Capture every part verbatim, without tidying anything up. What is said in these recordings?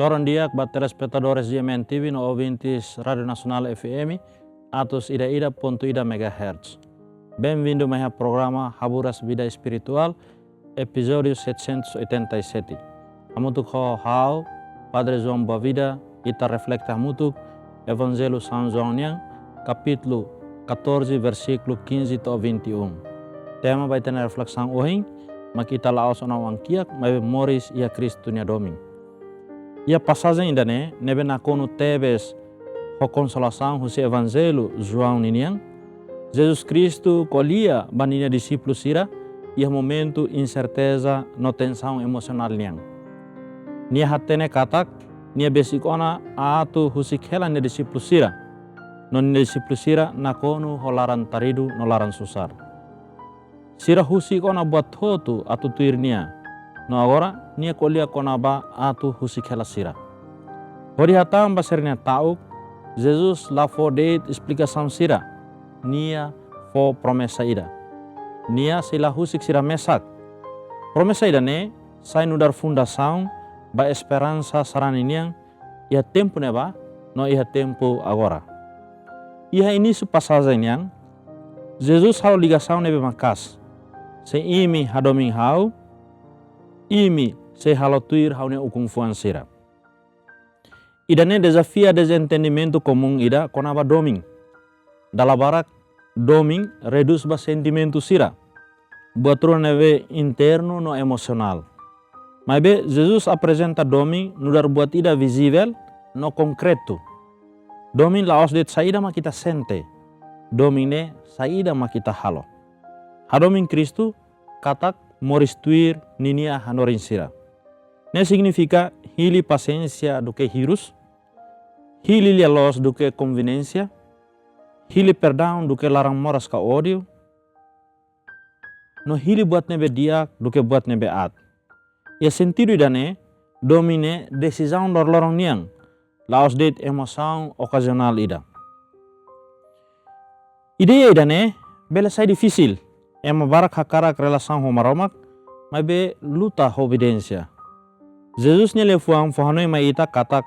Loron di'ak ba telespetadores G M N T V no ouvintes Rádiu Nasionál F M atus ida ida pontu ida megahertz. Benvindu mai iha programa Haburas Vida Espirituál, epizódiu setecentos e oitenta e sete. Hamutuk ho ha'u, Padre João Boavida, ita reflete hamutuk Evanjellu São João nian, kapítulu catorze, versíkulu quinze to'o vinte e um. Tema ba ita-nia reflesaun ohin, mak ita la'ós ona oan-kiak, maibé moris iha Kristu nia domin. Iha pasajen ida-ne'e, ne'ebé nakonu tebes ho konsolasaun husi Evanjellu João ninian, Jesus Kristu ko'alia ba ninia dixípulu sira iha momentu inserteza no tensaun emosionál nian. Nia hatene katak, nia besik ona atu husik hela nia dixípulu sira. No nia dixípulu sira nakonu ho laran-taridu no laran-susar. Sira husik ona buat hotu atu tuir nia. No agora, nia ko'alia kona-ba atu husik hela sira. Hodi hatán ba sira-nia ta'uk, Jesus la fó de'it esplikasaun sira. Nia fó promesa ida. Nia sei la husik sira mesak. Promesa ida-ne'e sai nu'udar fundasaun ba esperansa sarani nian iha tempu ne'ebá no iha tempu agora. Iha inísiu pasajen nian, Jesus halo ligasaun ne'ebé maka'as. Se imi hadomi ha'u, imi sei halo tuir ha'u-nia ukun-fuan sira. Ida-ne'e dezafia dezentendimentu komún ida kona-ba domin. Dala barak, domin redús ba sentimentu sira, buat rua ne'ebé internu no emosionál. Maibé, Jesus aprezenta domin nu'udar buat ida vizivel no konkretu. Domin la'ós de'it saida mak ita sente. Domin ne'e saida mak ita halo. Hadomi Kristu katak moris tuir ninia hanorin sira. Ne'e signifika hili pasiénsia duké hirus, hili lia-loos duké konveniénsia, hili perdaun duké laran-moras ka ódiu, no hili buat ne'ebé di'ak duké buat ne'ebé aat. Iha sentidu ida-ne'e, domin ne'e desizaun loroloron nian, la'ós de'it emosaun okazionál ida. Ideia ida-ne'e bele sai difisil, ema barak hakarak relasaun ho Maromak, maibé luta ho obediénsia. Jesus nia liafuan fó hanoin mai ita katak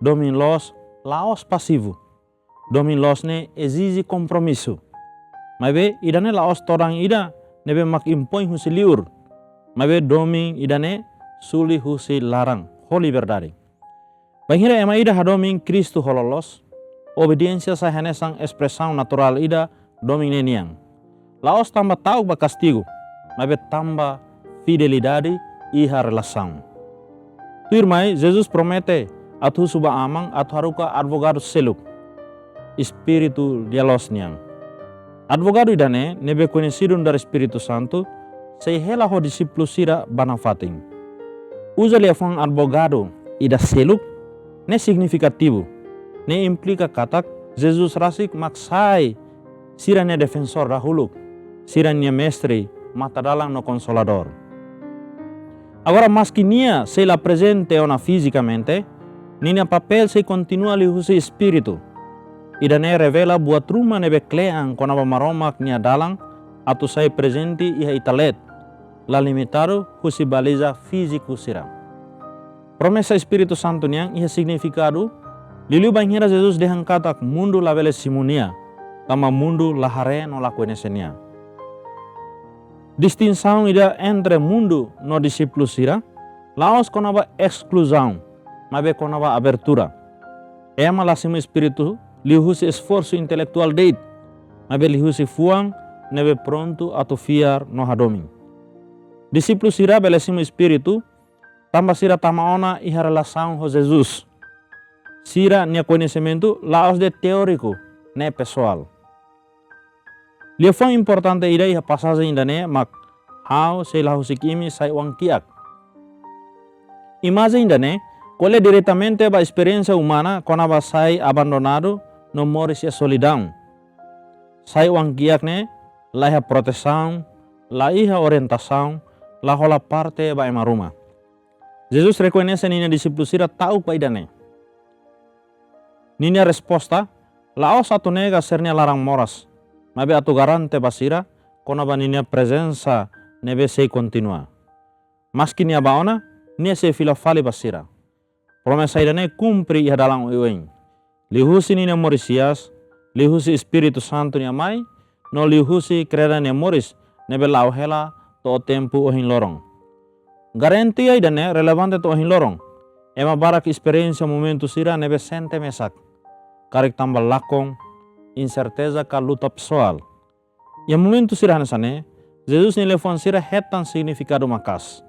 domin loos la'ós pasivu. Domin loos ne'e ezije kompromisu. Maibé ida-ne'e la'ós todan ida ne'ebé mak impoin husi liur. Maibé domin ida-ne'e suli husi laran ho liberdade. Bainhira ema ida hadomi Kristu ho loloos, obediénsia sai hanesan espresaun naturál ida domin ne'e nian. La'ós tanba ta'uk ba kastigu, maibé tanba fidelidade iha relasaun. Tuirmai, Jesus promete atu husu ba Aman atu haruka advogadu seluk, Espíritu lia-loos nian. Advogadu ida-ne'e, ne'ebé koñesidu nu'udar Espíritu Santu, sei hela ho dixípulu sira ba nafatin. Uza liafuan advogadu ida seluk ne'e signifikativu. Ne'e implika katak Jesus rasik mak sai sira-nia defensór dahuluk, sira-nia mestre, matadalan no konsoladór. Agora, maski nia sei la prezente ona fizikamente, ninia papél sei kontinua liuhusi Espíritu. Ida-ne'e revela buat ruma ne'ebé kle'an kona-ba Maromak nia dalan atu sai prezente iha ita leet, la limitadu husi baliza fíziku sira. Promesa Espíritu Santu nian iha signifikadu liuliu bainhira Jesus dehan katak mundu labele simu nia, tanba mundu la haree no la koñese nia. Distinsaun ida entre mundu no dixípulu sira la'ós kona-ba eskluzaun, maibé kona-ba abertura. Ema la simu Espíritu liuhusi esforsu intelektuál de'it, maibé liuhusi fuan ne'ebé prontu atu fiar no hadomi. Dixípulu sira bele simu Espíritu tanba sira tama ona iha relasaun ho Jesus. Sira-nia koñesimentu la'ós de'it teóriku, ne'e pesoál. Liafuan importante ida iha pasajen ida-ne'e mak: Ha'u sei la husik imi sai oan-kiak. Imajen ida-ne'e ko'alia diretamente ba esperiénsia umana kona-ba sai abandonadu no moris iha solidaun. Sai oan-kiak ne'e la iha protesaun, la iha orientasaun, la hola parte ba ema ruma. Jesus rekoñese ninia dixípulu sira ta'uk ba ida-ne'e. Ninia resposta la'ós atu nega sira-nia laran-moras, maibé atu garante ba sira kona-ba ninia prezensa ne'ebé sei kontinua. Maski nia bá ona, nia sei fila fali ba sira. Promesa ida-ne'e kumpre iha dalan oioin. Liuhusi ninia moris hi'as, liuhusi Espíritu Santu nia mai, no liuhusi kreda nia moris ne'ebé la'o hela to'o tempu ohin loron. Garantia ida-ne'e relevante to'o ohin loron. Ema barak esperiénsia momentu sira ne'ebé sente mesak, karik tanba lakon, inserteza ka luta pesoál. Iha momentu sira hanesan ne'e, Jesus nia liafuan sira hetan signifikadu maka'as.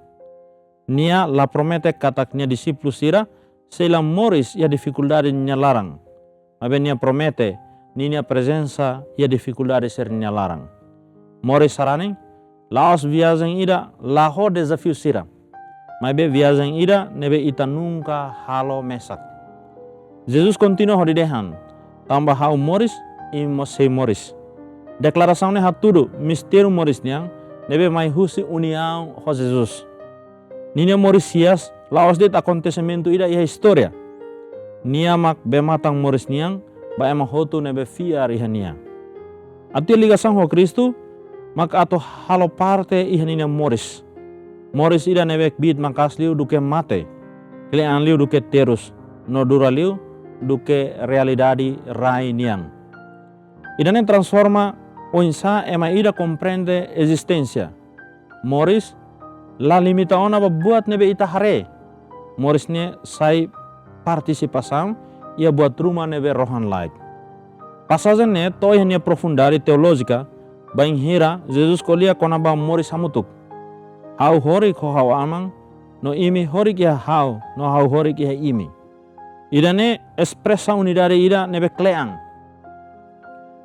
Nia la promete katak nia dixípulu sira sei la moris iha difikuldade nia laran. Maibé nia promete ninia prezensa iha difikuldade sira-nia laran. Moris sarani la'ós viajen ida la ho dezafiu sira, maibé viajen ida ne'ebé ita nunka halo mesak. Jesus kontinua hodi dehan: "Tanba ha'u moris, imi mós sei moris." Deklarasaun ne'e hatudu mistériu moris nian ne'ebé mai husi uniaun ho Jesus. Ninia moris hi'as la'ós de'it akontesimentu ida iha istória. Nia mak bee-matan moris nian ba ema hotu ne'ebé fiar iha nia. Atu iha ligasaun ho Kristu mak atu halo parte iha ninia moris. Moris ida ne'ebé kbiit maka'as liu duké mate, kle'an liu duké terus, no dura liu duké realidade rai nian. Ida-ne'e transforma oinsá ema ida komprende ezisténsia. Moris la limita ona ba buat ne'ebé ita haree. Moris ne'e sai partisipasaun iha buat ruma ne'ebé rohan-laek. Pasajen ne'e to'o iha nia profundidade teolójika bainhira Jesus ko'alia kona-ba moris hamutuk. "Ha'u horik ho ha'u-nia Aman, no imi horik iha ha'u, no ha'u horik iha imi." Ida-ne'e espresa unidade ida ne'ebé kle'an.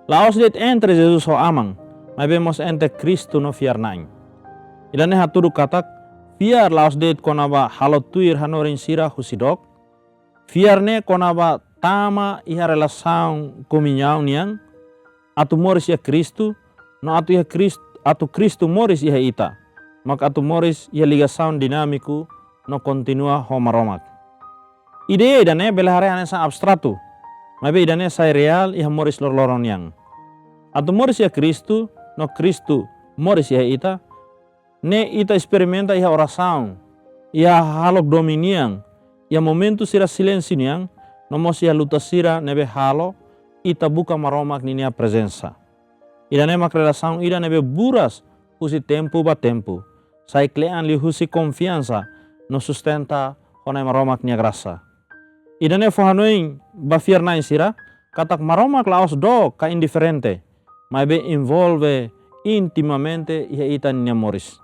La'ós de'it entre Jesus ho Aman, maibé mós entre Kristu no fiar-na'in. Ida-ne'e hatudu katak fiar la'ós de'it kona-ba halo tuir hanorin sira husi dook. Fiar ne'e kona-ba tama iha relasaun komuñaun nian, atu moris iha Kristu, no atu iha Krist-, atu Kristu moris iha ita, mak atu moris iha ligasaun dinámiku no kontinua ho Maromak. Ideia ida-ne'e bele haree hanesan abstratu, maibé ida-ne'e sai reál iha moris loroloron nian. Atu moris iha Kristu, no Kristu moris iha ita, ne'e ita esperimenta iha orasaun, iha hahalok domin nian, iha momentu sira silénsiu nian, no mós iha luta sira ne'ebé halo ita buka Maromak ninia prezensa. Ida-ne'e mak relasaun ida ne'ebé buras husi tempu ba tempu, sai kle'an liuhusi konfiansa no sustenta ho Na'i Maromak nia grasa. Ida-ne'e fó hanoin ba fiar-na'in sira katak Maromak la'ós dook ka indiferente, maibé envolve intimamente iha ita-nia moris.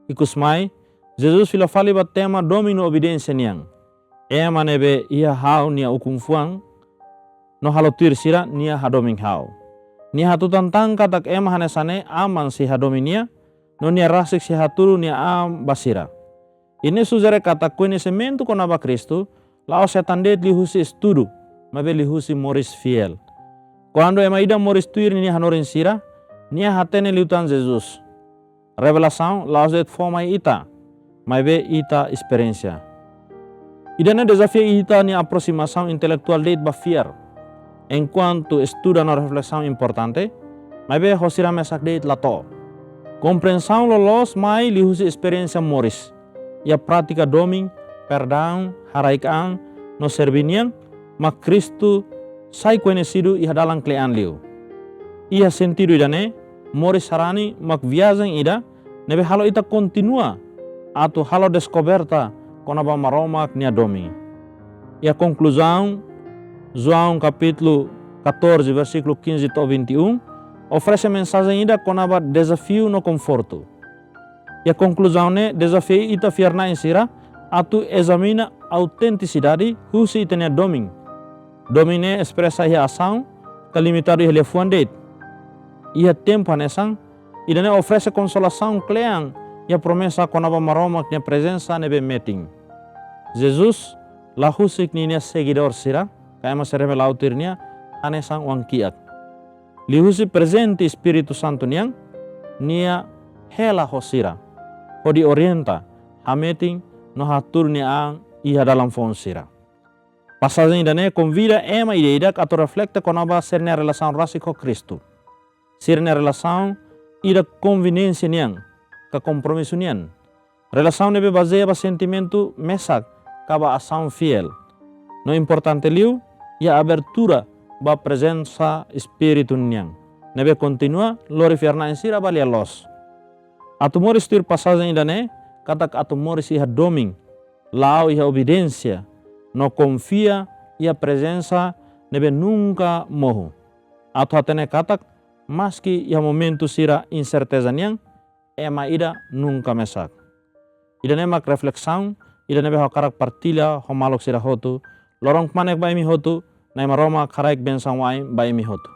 Ikusmai, Jesus fila fali ba tema domin no obediénsia nian. "Ema ne'ebé iha ha'u-nia ukun-fuan no halo tuir sira, nia hadomin ha'u. Nia hatutan tan katak ema hanesan ne'e Aman sei hadomi nia, no nia rasik sei hatudu nia an ba sira." Ida-ne'e sujere katak koñesimentu kona-ba Kristu la'ós hetan de'it liuhusi estudu, maibé liuhusi moris fiél. Kuandu ema ida moris tuir ninia hanorin sira, nia hatene liután Jesus. Revelasaun la'ós de'it fó mai ita, maibé ita esperiénsia. Ida-ne'e dezafia ita-nia aprosimasaun intelektuál de'it ba fiar. Enkuantu estuda no reflesaun importante, maibé ho sira mesak de'it la to'o. Komprensaun loloos mai liuhusi esperiénsia moris. Iha prátika domin, perdaun, haraik an, no serbí nian, mak Kristu sai koñesidu iha dalan kle'an liu. Iha sentidu ida-ne'e, moris sarani mak viajen ida ne'ebé halo ita kontinua atu halo deskoberta kona-ba Maromak nia domin. Iha konkluzaun, João kapítulu catorze, versíkulu quinze to'o vinte e um, oferese mensajen ida kona-ba dezafiu no konfortu. Iha konkluzaun ne'e dezafia ita fiar-na'in sira atu ezamina autentisidade husi ita-nia domin. Domin ne'e espresa iha asaun, ka limitadu iha liafuan de'it. Iha tempu hanesan, ida-ne'e oferese konsolasaun kle'an iha promesa kona-ba Maromak nia prezensa ne'ebé metin. Jesus la husik ninia seguidór sira, ka ema sira ne'ebé la'o tuir nia, hanesan oan-kiak. Liuhusi prezente Espíritu Santu nian, nia hela ho sira, hodi orienta, hametin, no hatudu nia an iha dalan foun sira. Pasajen ida-ne'e konvida ema ida-idak atu reflete kona-ba sira-nia relasaun rasik ho Kristu. Sira-nia relasaun ida konveniénsia nian, ka kompromisu nian. Relasaun ne'ebé bazeia ba sentimentu mesak, ka ba asaun fiél. No importante liu, iha abertura ba prezensa Espíritu nian, ne'ebé kontinua lori fiar-na'in sira ba lia-loos. Atu moris tuir pasajen ida-ne'e, katak atu moris iha domin, la'o iha obediénsia, no konfia iha prezensa ne'ebé nunka mohu. Atu hatene katak, maski iha momentu sira inserteza nian, ema ida nunka mesak. Ida-ne'e mak reflesaun ida ne'ebé ha'u hakarak partilla ho maluk sira hotu. Loron kmanek ba imi hotu, Na'i Maromak haraik bensaun wa'in ba imi hotu.